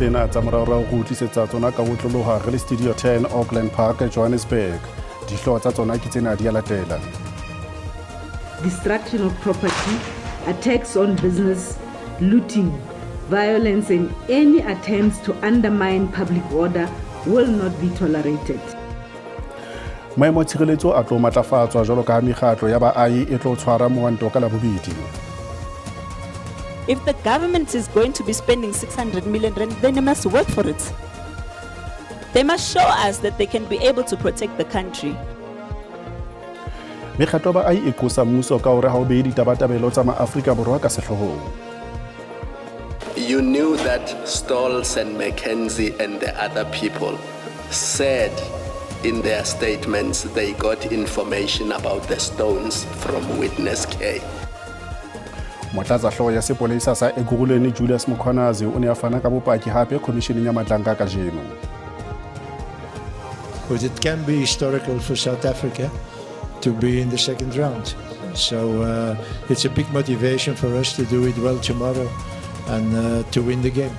Tsena tsa moraorao go tlisetsa tsona ka otlologa re le Studio 10, Auckland Park, Johannesburg. Dihlooho tsa tsona ke tsena di a latela. Destruction of property, attacks on business, looting, violence and any attempts to undermine public order will not be tolerated. Maemo a tshireletso a tlo matlafatswa jwalo ka ha mekgatlo ya baahi e tlo tshwara mowanto ka Labobedi. If the government is going to be spending 600 million rand, then they must work for it. They must show us that they can be able to protect the country. Mekgatlo ya baahi e qosa mmuso ka hore ha o behe ditabatabelo tsa Maafrika Borwa ka sehloohong. You knew that Stolz and McKenzie and the other people said in their statements they got information about the stones from witness K. Motlatsa hlooho ya sepolesa sa Ekurhuleni Julius Mkhwanazi o ne a fana ka bopaki hape khomisheneng ya Madlanga kajeno. But it can be historical for South Africa to be in the second round. So it's a big motivation for us to do it well tomorrow and to win the game.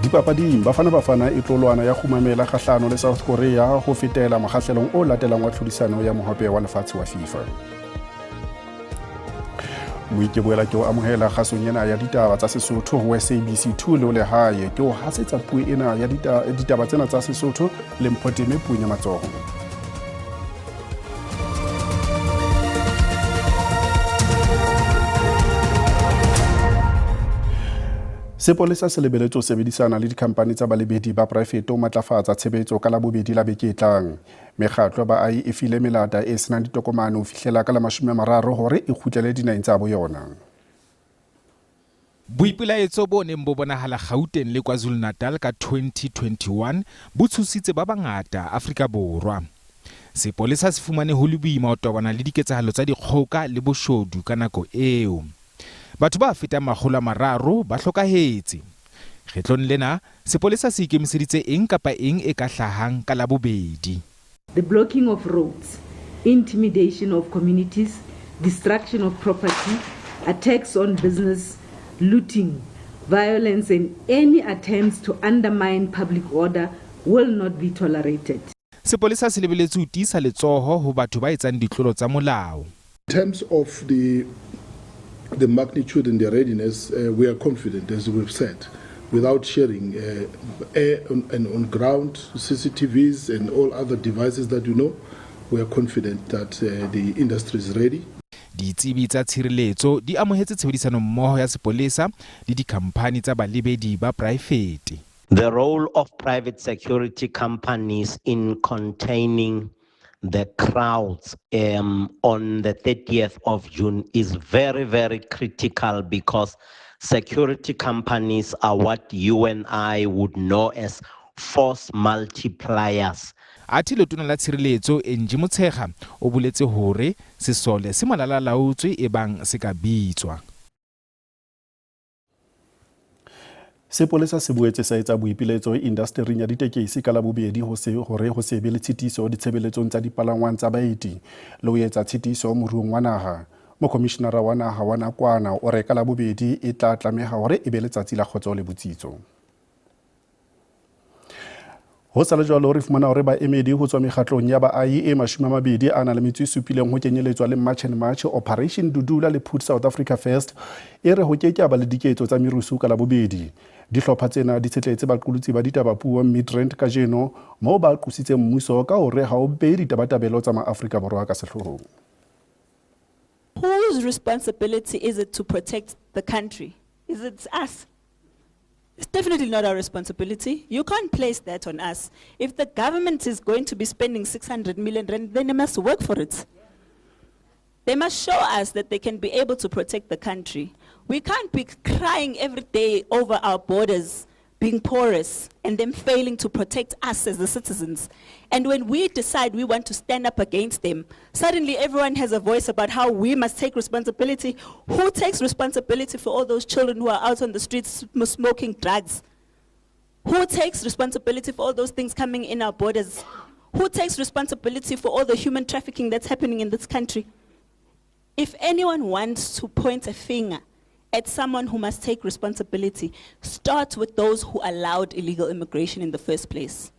Dipapading, Bafana Bafana e tlo lwana ya kgumamela kgahlano le South Korea ho fetela mokgahlelong o latelang wa tlhodisano ya mohope wa lefatshe wa FIFA. Moike boela ke o amohela kgasong ena ya ditaba tsa Sesotho ho SABC 2 le o lehae. Ke o hasetsa puo ena ya ditaba tsena tsa Sesotho le Mphoteme puong ya matsoho. Sepolesa se lebeletse ho sebedisana le dikhampani tsa balebedi ba poraefete ho matlafatsa tshebetso ka Labobedi la beke e tlang. Mekgatlo ya baahi e file melata e senang ditokomane ho fihlela ka la 30 hore e kgutlele dinaheng tsa bo yona. Boipelaetso bo neng bo bonahala Gauteng le KwaZulu-Natal ka 2021 bo tshositse ba bangata Afrika Borwa. Sepolesa se fumane ho le boima ho tobana le diketsahalo tsa dikgoka le boshodu ka nako eo. Batho ba fetang 300 ba hlokahetse. Kgetlong lena, sepolesa se ikemiseditse eng kapa eng e ka hlahang ka Labobedi. The blocking of roads, intimidation of communities, destruction of property, attacks on business, looting, violence and any attempts to undermine public order will not be tolerated. Sepolesa se lebeletse ho tiisa letsoho ho batho ba etsang ditlolo tsa molao. In terms of the magnitude and the readiness, we are confident, as we've said, without sharing air and on ground CCTVs and all other devices that you know, we are confident that the industry is ready. Ditsebi tsa tshireletso di amohetse tshebedisano mmoho ya sepolesa le dikhamphani tsa balebedi ba poraefete. The role of private security companies in containing the crowds on the 30th of June is very, very critical because security companies are what you and I would know as force multipliers. Athe letona la tshireletso Angie Motshekga o boletse hore sesole se malalalaotswe ebang se ka bitswa. Sepolesa se boetse sa etsa boipiletso indastering ya ditekesi ka Labobedi ho se hore ho se be le tshitiso ditshebeletsong tsa dipalangwang tsa baeti le ho etsa tshitiso moruong wa naha. Mokhomishenara wa naha wa nakwana o re ka Labobedi e tla tlameha hore e be letsatsi la kgotso le botsitso. Ho sa le jwalo, re fumana hore baemedi ho tswa mekgatlong ya baahi e 27 ho kenyeletswa le March and March, Operation Dudula le Put South Africa First e re ho ke ke a ba le diketso tsa merusu ka Labobedi. Dihlopha tsena di tshetletse baqolotsi ba ditaba puo Midrand kajeno moo ba qositseng mmuso ka hore ha o behe ditabatabelo tsa Maafrika Borwa ka sehloohong. Whose responsibility is it to protect the country? Is it us? It's definitely not our responsibility. You can't place that on us. If the government is going to be spending 600 million rand, then they must work for it. They must show us that they can be able to protect the country. We can't be crying every day over our borders being porous and them failing to protect us as the citizens. And when we decide we want to stand up against them, suddenly everyone has a voice about how we must take responsibility. Who takes responsibility for all those children who are out on the streets smoking drugs? Who takes responsibility for all those things coming in our borders? Who takes responsibility for all the human trafficking that's happening in this country? If anyone wants to point a finger at someone who must take responsibility, start with those who allowed illegal immigration in the first place.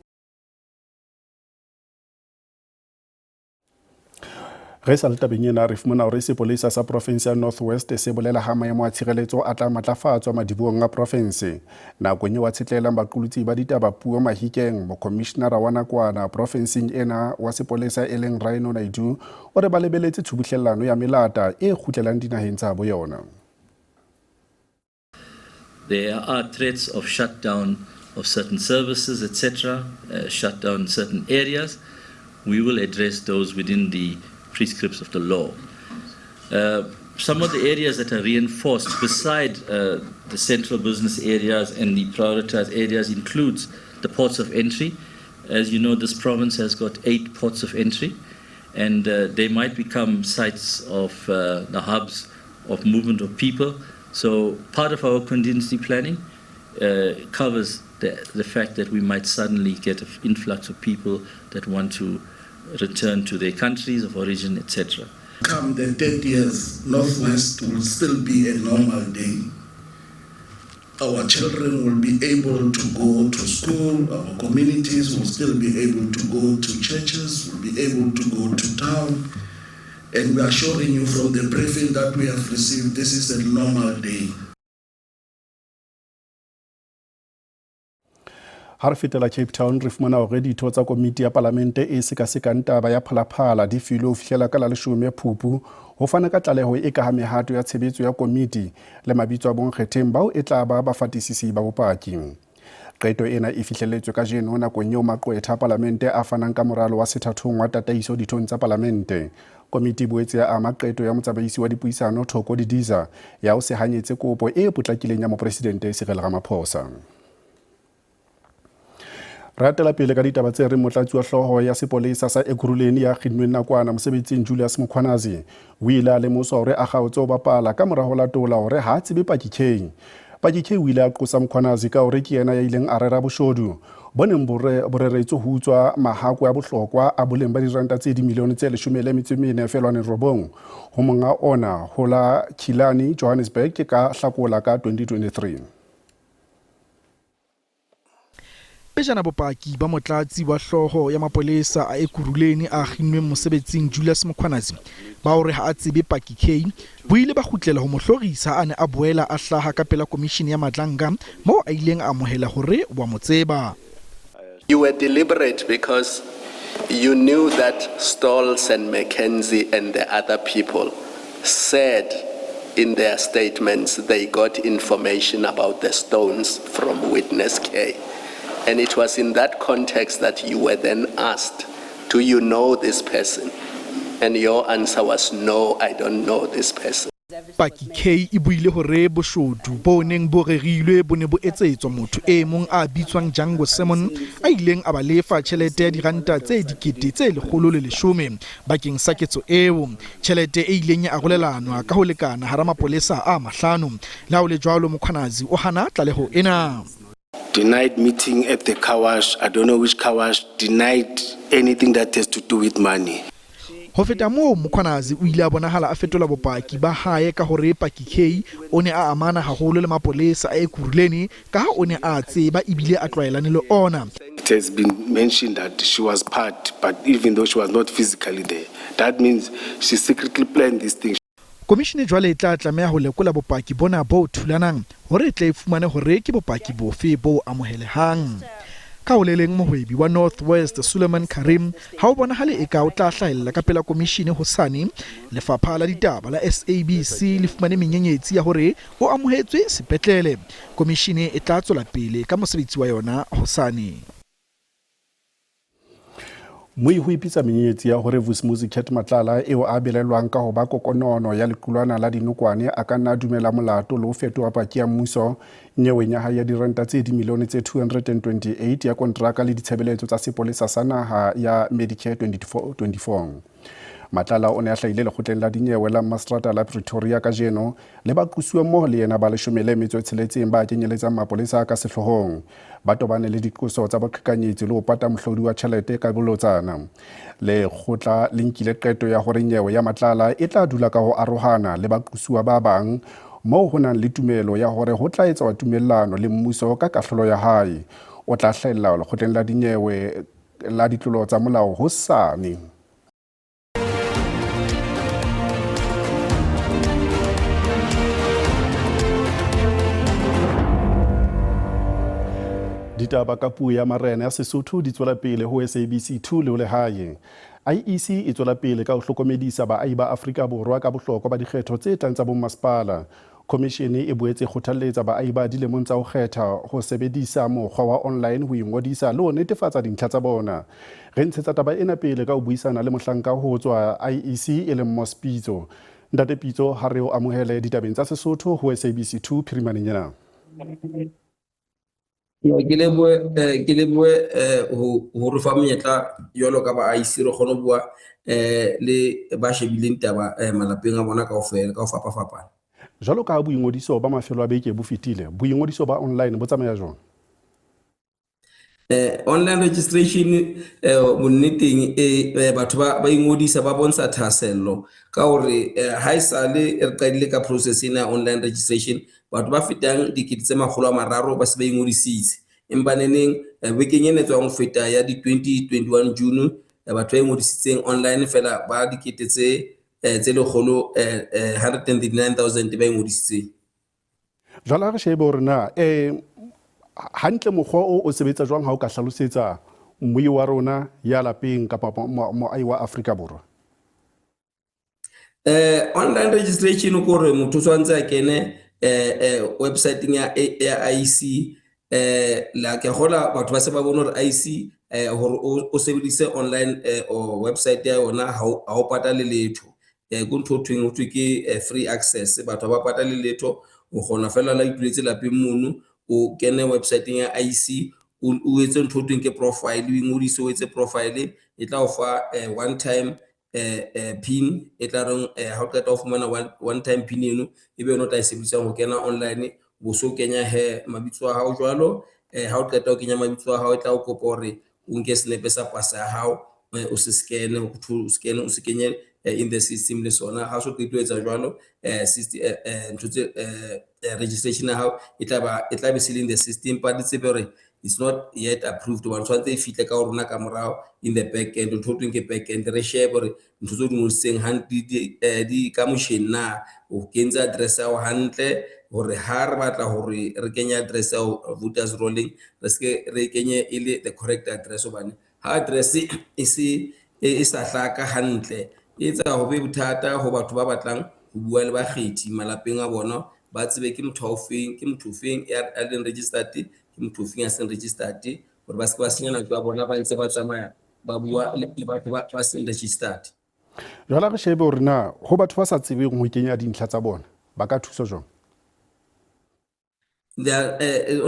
Ge sa le tabeng ena, re fumana hore sepolesa sa porofense ya North West se bolela ha maemo a tshireletso a tla matlafatswa madibohong a porofense. Nakong eo a tshetlelang baqolotsi ba ditaba puo Mahikeng, mokhomishenara wa nakwana porofenseng ena wa sepolesa e leng Rhino Naidoo o re ba lebeletse tshubuhlellano ya melata e kgutlelang dinaheng tsa bo yona. There are threats of shutdown of certain services, etc., shutdown certain areas. We will address those within the prescripts of the law. Some of the areas that are reinforced beside the central business areas and the prioritized areas includes the ports of entry. As you know, this province has got 8 ports of entry, and they might become sites of the hubs of movement of people. So part of our contingency planning covers the fact that we might suddenly get an influx of people that want to return to their countries of origin, etc. Come the 30th, Northwest will still be a normal day. Our children will be able to go to school, our communities will still be able to go to churches, will be able to go to town. And we are assuring you from the briefing that we have received, this is a normal day. Ha re fetela Cape Town, re fumana hore ditho tsa komiti ya palamente e sekasekang taba ya Phalaphala di filwe ho fihlela ka la 10 Phupu ho fana ka tlaleho e ka ha mehato ya tshebetso ya komiti le mabitso a bonkgetheng bao e tla ba bafatisisi ba bopaki. Qeto ena e fihlelletswe kajeno nakong eo maqwetha a palamente a fanang ka moralo wa sethathong wa tataiso dithong tsa palamente. Komiti e boetse ya ama qeto ya motsamaisi wa dipuisano Thoko Didiza ya ho se hanyetse kopo e potlakileng ya mopresidente Cyril Ramaphosa. Re atela pele ka ditaba tse reng motlatsi wa hlooho ya sepolesa sa Ekurhuleni ya kginnweng nakwana mosebetsing Julius Mkhwanazi o ile a lemoswa hore a kgaotse ho bapala ka mora ho latola hore ha a tsebe Paki K. Paki K o ile a qosa Mkhwanazi ka hore ke yena ya ileng a rera boshodu bo neng bo reretswe ho utswa mahakwe a bohlokwa a boleng ba diranta tse dimilione tse 14.9 ho monga ona ho la Killarney, Johannesburg ka Hlakola ka 2023. Pejana bopaki ba motlatsi wa hlooho ya mapolesa a Ekurhuleni a kginnweng mosebetsing Julius Mkhwanazi ba hore ha a tsebe Paki K bo ile ba kgutlela ho mo hlorisa ha a ne a boela a hlaha ka pela komishene ya Madlanga moo a ileng a amohela hore wa mo tseba. You were deliberate because you knew that Stolz and McKenzie and the other people said in their statements they got information about the stones from witness K. And it was in that context that you were then asked, do you know this person? And your answer was, no, I don't know this person. Paki K e buile hore boshodu bo neng bo rerilwe bo ne bo etsetswa motho e mong a bitswang Django Simon a ileng a ba lefa tjhelete ya diranta tse 110,000 bakeng sa ketso eo. Tjhelete e ileng ya arolelanwa ka ho lekana hara mapolesa a 5. Le ha ho le jwalo, Mkhwanazi o hana tlaleho ena. Denied meeting at the car wash. I don't know which car wash. Denied anything that has to do with money. Ho feta moo, Mkhwanazi o ile a bonahala a fetola bopaki ba hae ka hore Paki K o ne a amana haholo le mapolesa a Ekurhuleni ka ha o ne a tseba ebile a tlwaelane le ona. It has been mentioned that she was part, but even though she was not physically there, that means she secretly planned this thing. Komishene jwale e tla tlameha ho lekola bopaki bona bo thulanang hore e tle e fumane hore ke bopaki bofe bo amohelehang. Ka ho le leng, mohwebi wa North West Suleiman Karim ha o bonahale eka o tla hlahella ka pela komishene hosane. Lefapha la ditaba la SABC le fumane menyenyetsi ya hore o amohetswe sepetlele. Komishene e tla tswela pele ka mosebetsi wa yona hosane. Moi ho ipitsa menyenyetsi ya hore Vusimuzi Cat Matlala eo a belelwang ka ho ba kokonono ya lequlwana la dinokwane a ka nna dumela molato le ho fetoha paki ya mmuso nyeweng ya hae ya diranta tse dimilione tse 228 ya kontraka le ditshebeletso tsa sepolesa sa naha ya Medicare 24. Matlala o ne a hlahile lekgotleng la dinyewe la Mastrata la Pretoria kajeno le baqusuwa mmoho le yena ba 16 ba kenyeletsang mapolesa ka sehloohong. Ba tobane le diqoso tsa boqhekanyetsi le ho pata mohlodi wa tjhelete ka bolotsana. Lekgotla le nkile qeto ya hore nyewe ya Matlala e tla dula ka ho arohana le baqusuwa ba bang moo ho nang le tumelo ya hore ho tla etswa tumellano le mmuso ka kahlolo ya hae. O tla hlahella lekgotleng la dinyewe la ditlolo tsa molao hosane. Ditaba ka puo ya marena ya Sesotho di tswela pele ho SABC 2 le ho lehae. IEC e tswela pele ka ho hlokomedisa baahi ba Afrika Borwa ka bohlokwa ba dikgetho tse tlang tsa bommasepala. Khomishene e boetse e kgothalletsa baahi ba dilemong tsa ho kgetha ho sebedisa mokgwa wa online ho ingodisa le ho netefatsa dintlha tsa bona. Re ntshetsa taba ena pele ka ho buisana le mohlanka ho tswa IEC e leng Moss Pitso. Ntate Pitso, ha re o amohele ditabeng tsa Sesotho ho SABC 2 phirimaneng ena. Ke lebohe ke lebohe ho ho re fa monyetla jwalo ka baahi re kgone ho bua le ba shebileng taba malapeng a bona kaofela ka ho fapafapana. Jwalo ka ha boingodiso ba mafelo a beke bo fetile, boingodiso ba online bo tsamaya jwang? Online registration bonneteng batho ba ingodisa ba bontsha thahasello ka hore ha esale re qadile ka process ena ya online registration batho ba fetang 300,000 ba se ba ingodisitse. Empa neneng bekeng ena e tswang ho feta ya di-20 21 June batho ba ingodisitseng online fela ba dikete tse 139,000 ba ingodisitseng. Jwale ha re shebe hore na hantle mokgwa o o sebetsa jwang ha o ka hlalosetsa mmui wa rona ya lapeng kapa moahi wa Afrika Borwa. Online registration ko re motho o tshwanetse a kene websiteng ya IEC. La ke gola batho ba se ba bone hore IEC hore o sebedise online or website ya yona ha o patale letho. Ke ntho thweng ho thwe ke free access, batho ha ba patale letho, o kgona fela la ituletse lapeng mono o kene websiteng ya IEC o etse ntho thweng ke profile, o ingodise o etse profile e tla o fa one time pin e tla reng ha o qeta ho fumana one time pin eno e be yona o tla e sebedisang ho kena online bo so kenya he mabitso a hao jwalo. Ha o qeta ho kenya mabitso a hao e tla o kopa hore o nke senepe sa pasa ya hao o se scan, o scan o se kenye in the system le sona. Ha so qeta ho etsa jwalo ntho tse registration ya hao e tla ba e tla be se le in the system, but tsebe hore it's not yet approved hobane tshwanetse e fihle ka ho rona ka morao in the back end. Ntho thweng ke back end, re shebe hore ntho tse o di ngodisitseng di ka motjheng na, o kentse address ya hao hantle hore ha re batla hore re kenye address ya voters rolling re seke re kenye e le the correct address hobane ha address e se e sa hlaka hantle e etsa ho be bothata ho batho ba batlang ho bua le bakgethi malapeng a bona ba tsebe ke motho ofeng ke motho ofeng ya leng registered ke motho ofeng ya seng registered hore ba se ke ba senya nako ya bona ba ntse ba tsamaya ba bua le batho ba seng registered. Jwale re shebe hore na ho batho ba sa tsebeng ho kenya dintlha tsa bona ba ka thuswa jwang? O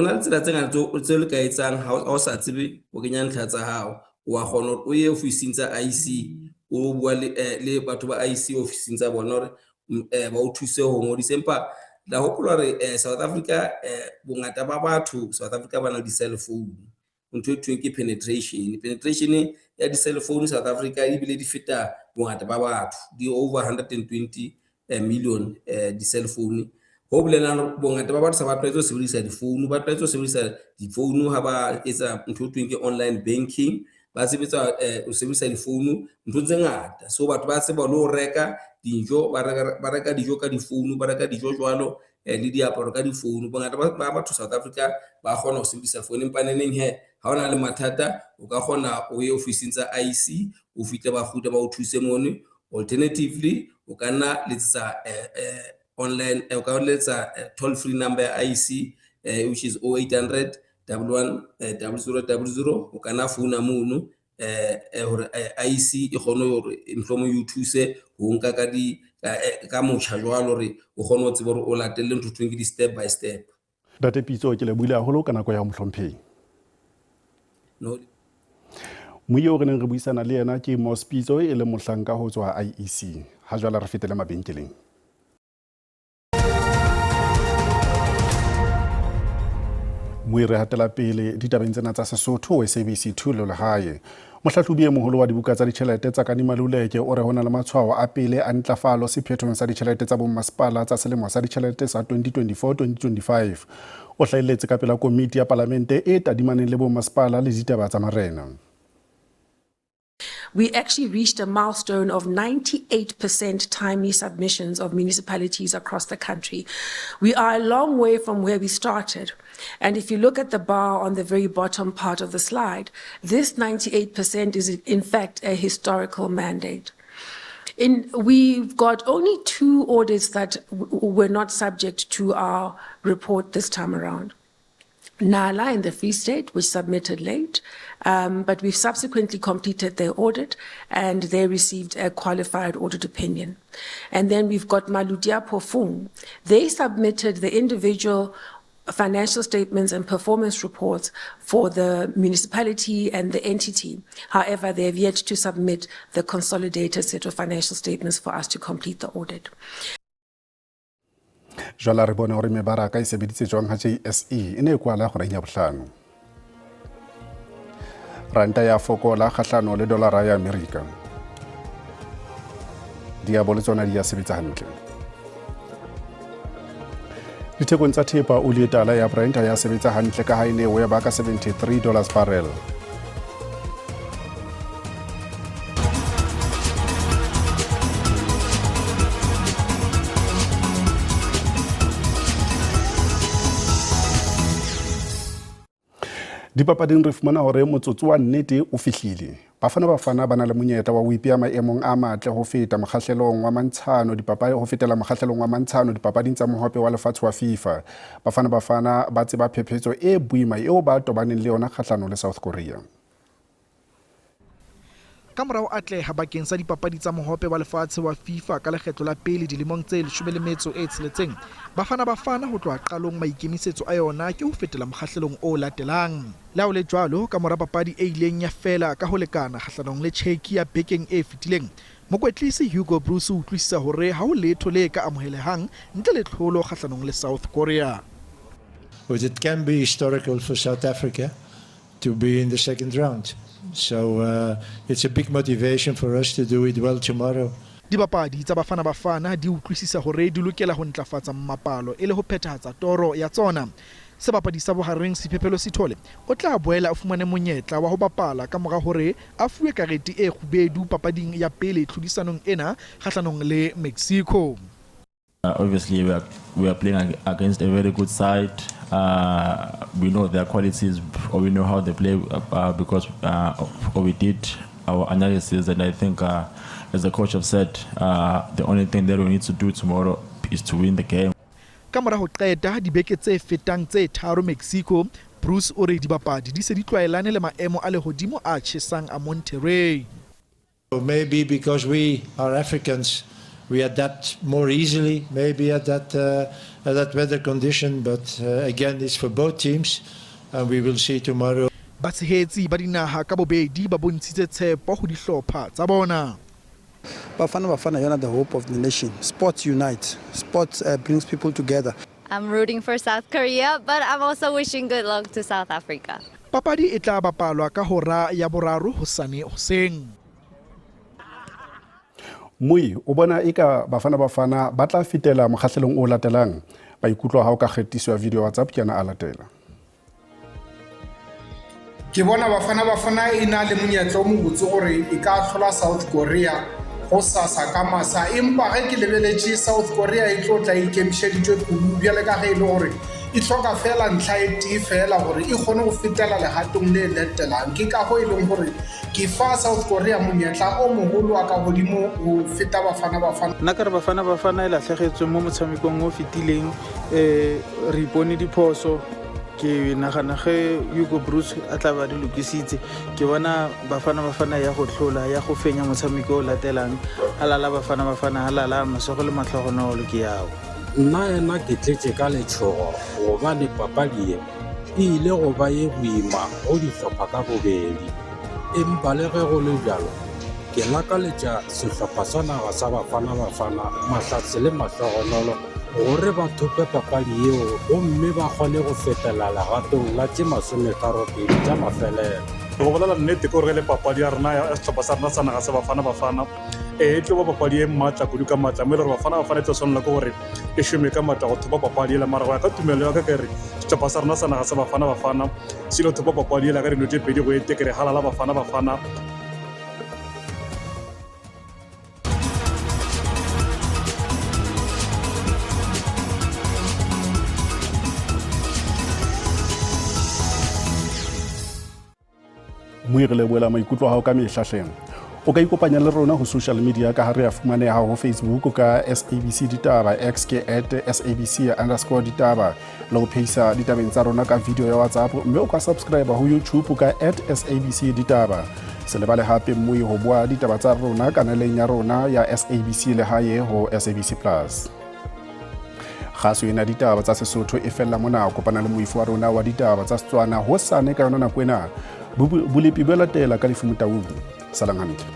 na le tsela tse ngata tse le ka etsang ha o sa tsebe ho kenya ntlha tsa hao. Wa kgona hore o ye ofising tsa IEC o bua le batho ba IEC ofising tsa bona hore ba o thuse ho ngodisa. Empa la hopola hore South Africa bongata ba batho South Africa ba na le di-cell phone. Ntho e thweng ke penetration. Penetration ya di-cell phone South Africa ebile di feta bongata ba batho, di over 120 million di-cell phone. Ho bolelang bongata ba batho sa ba tlwaetse ho sebedisa difounu, ba tlwaetse ho sebedisa difounu ha ba etsa ntho e thweng ke online banking, ba sebetsa ho sebedisa difounu ntho tse ngata. So batho ba tseba le ho reka dijo, ba reka dijo ka difounu, ba reka dijo jwalo le diaparo ka difounu. Bongata ba batho South Africa ba kgona ho sebedisa phone, empa neneng he ha o na le mathata o ka kgona o ye ofising tsa IEC o fihle ba kgutle ba o thuse mono. Alternatively o ka nna letsetsa online, o ka letsa toll free number ya IEC which is 0800 11 00 00. O ka nna founa mono hore IEC e kgone hore mohlomong e o thuse ho nka ka di ka motjha jwalo hore o kgone ho tseba hore o latelle ntho thweng ke di step by step. Ntate Pitso, ke lebohile haholo ka nako ya mohlomphehi. No. Moiye o re neng re buisana le yena ke Moss Pitso e leng mohlanka ho tswa IEC. Ha jwale re fetele mabenkeleng. Moi re hatela pele ditabeng tsena tsa Sesotho SABC 2 le lehae. Mohlahlobi e moholo wa dibuka tsa ditjhelete tsa Kani Maluleke o re ho na le matshwao a pele a ntlafalo sephethong sa ditjhelete tsa bommasepala tsa selemo sa ditjhelete sa 2024-2025. O hlahelletse ka pela komiti ya palamente e tadimaneng le bommasepala le ditaba tsa marena. We actually reached a milestone of 98% timely submissions of municipalities across the country. We are a long way from where we started. And if you look at the bar on the very bottom part of the slide, this 98% is in fact a historical mandate. We've got only 2 audits that were not subject to our report this time around. Nala in the Free State, which submitted late, but we've subsequently completed their audit and they received a qualified audit opinion. And then we've got Maluti-a-Phofung. They submitted the individual financial statements and performance reports for the municipality and the entity. However, they have yet to submit the consolidated set of financial statements for us to complete the audit. Jwale re bone hore mebaraka e sebeditse jwang ha JSE e ne e kwala horeng ya bohlano. Ranta ya fokola kgahlano le dolara ya Amerika. Diabo le tsona di ya sebetsa hantle. Dithekong tsa thepa oli e tala ya Brent ya sebetsa hantle ka ha e ne e ba ka $73 barrel. Dipapading re fumana hore motsotso wa nnete o fihlile. Bafana Bafana ba na le monyetla wa ho ipea maemong a matle ho feta mokgahlelong wa mantshano dipapadi ho fetela mokgahlelong wa mantshano dipapading tsa mohope wa lefatshe wa FIFA. Bafana Bafana ba tseba phephetso e boima eo ba tobaneng le yona kgahlano le South Korea. Ka morao atleha bakeng sa dipapadi tsa mohope wa lefatshe wa FIFA ka lekgetlo la pele dilemong tse 16, Bafana Bafana ho tloha qalong maikemisetso a yona ke ho fetela mokgahlelong o latelang. Le ha ho le jwalo, ka mora papadi e ileng ya fela ka ho lekana kgahlanong le Czechia bekeng e fetileng, mokwetlisi Hugo Broos o utlwisisa hore ha ho letho le ka amohelehang ntle le tlholo kgahlanong le South Korea. But it can be historical for South Africa to be in the second round. So it's a big motivation for us to do it well tomorrow. Dibapadi tsa Bafana Bafana di utlwisisa hore di lokela ho ntlafatsa mmapalo e le ho phethahatsa toro ya tsona. Sebapadi sa bohareng Siphephelo Sithole o tla boela a fumane monyetla wa ho bapala ka mora hore a fuwe karete e kgubedu papading ya pele tlhodisanong ena kgahlanong le Mexico. Obviously, we are playing against a very good side. We know their qualities, or we know how they play because we did our analysis. And I think, as the coach have said, the only thing that we need to do tomorrow is to win the game. Ka mora ho qeta dibeke tse fetang tse 3 Mexico, Broos o re dibapadi di se di tlwaelane le maemo a lehodimo a tjhesang a Monterrey. Maybe because we are Africans, we adapt more easily maybe at that weather condition, but again, it's for both teams, and we will see tomorrow. Batshehetsi ba dinaha ka bobedi ba bontshitse tshepo ho dihlopha tsa bona. Bafana Bafana, you're the hope of the nation. Sports unite. Sports brings people together. I'm rooting for South Korea, but I'm also wishing good luck to South Africa. Papadi e tla bapalwa ka hora ya 3 hosane hoseng. Moi o bona eka Bafana Bafana ba tla fetela mokgahlelong o latelang. Maikutlo a hao ka kgetiso ya video WhatsApp ke ana a latela. Ke bona Bafana Bafana e na le monyetla o mobotse gore e ka hlola South Korea go sasa ka masa, empa ge ke lebeletše South Korea e tlo tla ikemišeditšwe kudu bjale ka ge e le gore e hloka fela ntlha e tee fela gore e kgone go fetela legatong le latelang. Ke ka go e leng gore ke fa South Korea monyetla o mogolo wa ka godimo go feta Bafana Bafana. Nna ka re Bafana Bafana e latlhegetswe mo motshamekong o fetileng, re ipone diphoso. Ke nagana ge Hugo Broos a tla ba di lokisitse, ke bona Bafana Bafana ya go tlhola, ya go fenya motshameko o latelang. Halala Bafana Bafana, halala, masego le matlhogonolo ke yao. Nna ena ke tletse ka letshogo gobane papadi e ile go ba ye boima go dihlopha ka bobedi, empa le ge go le bjalo ke lakaletša sehlopha sa naga sa Bafana Bafana mahlatse le mahlogonolo gore ba thope papadi yeo gomme ba kgone go fetela legatong la tše 32 tša mafelelo. Go bolela nnete ke gore le papadi ya rena ya sehlopha sa rena sa naga sa Bafana Bafana e tlo ba papadi e maatla kudu ka maatla mo e le gore Bafana Bafana e tlo swanela ke gore e šome ka maatla go thopa papadi ela. Mara go ya ka tumelo ya ka ke re sehlopha sa rena sa naga sa Bafana Bafana se ile thopa papadi ela ka dino tše 2-1. Ke re halala Bafana Bafana. Moe re lebohela maikutlo a hao ka mehla hle. O ka ikopanya le rona ho social media ka ha re a fumaneha ho Facebook ka SABC Ditaba, X ke at SABC underscore Ditaba, le ho phehisa ditabeng tsa rona ka video ya WhatsApp, mme o ka subscribe ho YouTube ka at SABC Ditaba. Se lebale hape mmoe ho boa ditaba tsa rona kanaleng ya rona ya SABC Lehae ho SABC Plus. Kgaso ena ditaba tsa Sesotho e fella mona. Kopana le moifo wa rona wa ditaba tsa Setswana hosane ka yona nako ena. Bolepi bo latela ka Lefu Motaung. Salang hantle.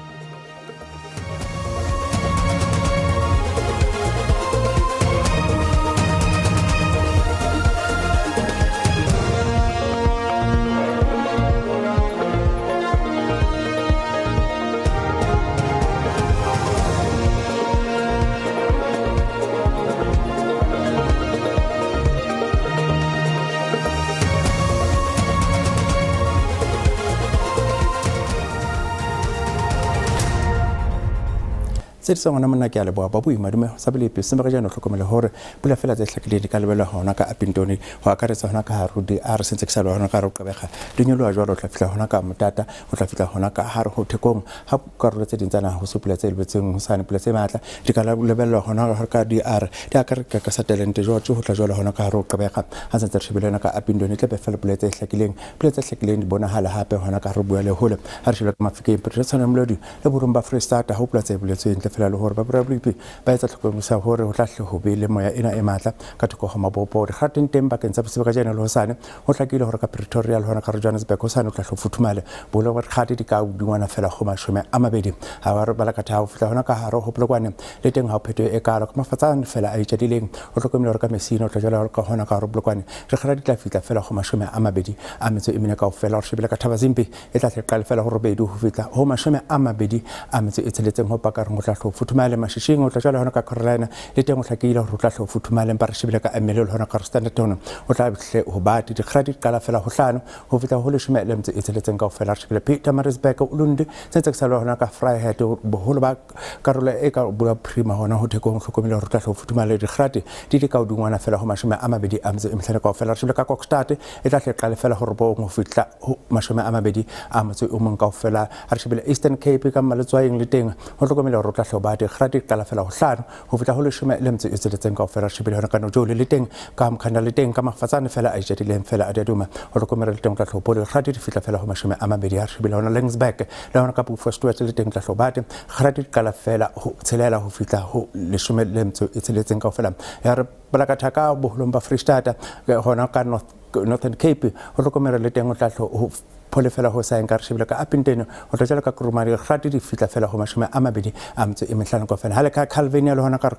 Tse di ngwana monna ke a leboha ba boima dume sa bolepi se mega jaanong tlhokomele gore pula fela tse hlakileng di ka lebelwa gona ka Upington go akaretsa gona ka gare ho di a re sentse ke sa le gona ka gare ho Gqeberha di nyoloha jwalo o tla fihla gona ka Motata o tla fihla gona ka gare ho Thekong ga karolo tse ding tsa naga go se pula tse lebetseng go sane pula tse matla di ka lebelelwa gona ka DR di akaretsa ka Sutherland George go tla jwalo gona ka gare ho Gqeberha ga sentse re shebile yona ka Upington e tla be fela pula tse hlakileng pula tse hlakileng di bonagala gape gona ka gare bua le hole ga re shebile ka Mafikeng Pretoria tshwana molodi le borong ba Freistata ga pula tse boletsweng ntle fela le gore ba borabolepi ba etsa tlhokomisa gore go tla hle go be le moya ena e matla ka thoko go mabopo dikgateng teng bakeng tsa bosibo ka jeno le hosane go hlakile gore ka Pretoria le hona ka Johannesburg hosane o tla hle futhumale bolo ba dikgate di ka dingwana fela go 20 ga ba re bala ka thao fihla hona ka hare go Polokwane le teng ga o phetoho e kalo ka mafatsane fela a itjadileng o hlokomele gore ka Messina o tla jala ka hona ka hare Polokwane dikgata di tla fihla fela go 24 kaofela gore shebile ka Thabazimbi e tla tle qale fela go 8 go fihla go 26 go pakareng go tla hlo futhumale Mashishing o tla jala hona ka Carolina le teng o hlakile gore o tla hlo futhumale empa re shebile ka Emile le hona ka Standerton o tla hle ho bate dikgata di qala fela go 5 go fihla go 16 kaofela re shebile Pietermaritzburg Ulundi sentse ke sa le hona ka Vryheid boholo ba karolo e ka bua prima hona ho Thekong hlokomele gore o tla hlo futhumale dikgate di le ka hodingwana fela go 25 kaofela re shebile ka Kokstad e tla hle qale fela go 9 go fihla go 21 kaofela re shebile Eastern Cape ka Mmaletswaeng le teng ho hlokomele gore o tla hlo ba dikgate di qala fela go 5 go fihla go 16 kaofela re shebile hona ka Nojole le teng ka Mkhanda le teng ka mafatsane fela a itjadileng fela a diaduma ho hlokomele le teng o tla hlo bole dikgate di fihla fela go 20 re shebile hona Laingsburg le hona ka Beaufort le teng tla hlo ba dikgate di qala fela go 6 go fihla go 16 kaofela ya re bolakathaka boholong ba Freistata hona ka Northern Cape ho hlokomele le teng o tla hlo ho phole fela ho saeng ka re shebile ka Upington o tla jala ka Kurumane dikgate di fihla fela go 25 kaofela ha le ka Calvinia le hona ka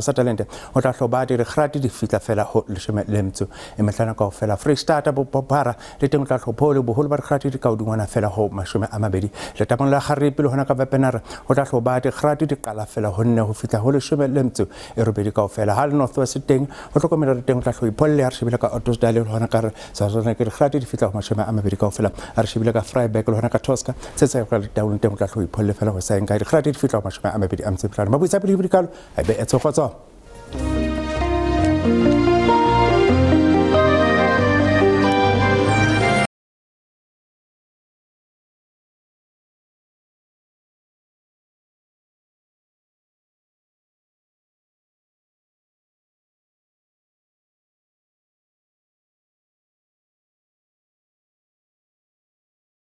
Sutherland o tla hlo ba dikgate di fihla fela go 15 kaofela Freistata bophara le teng o tla hlo phole boholo ba dikgate di ka hodingwana fela go 20 letamong la Garipi le hona ka Wepener o tla hlo ba dikgate di qala fela go 4 go fihla go 18 kaofela ha le North West teng o hlokomela le teng o tla hlo ipholle ha re shebile ka Ottosdal le hona ka re ke dikgate di fihla go 20 kaofela ha re shebile ka Vryburg le hona ka Tosca se tsa go down teng o tla hlo ipholle fela go saeng ka dikgate di fihla go 25 mabuitsa pele dikalo a be e tsogotso.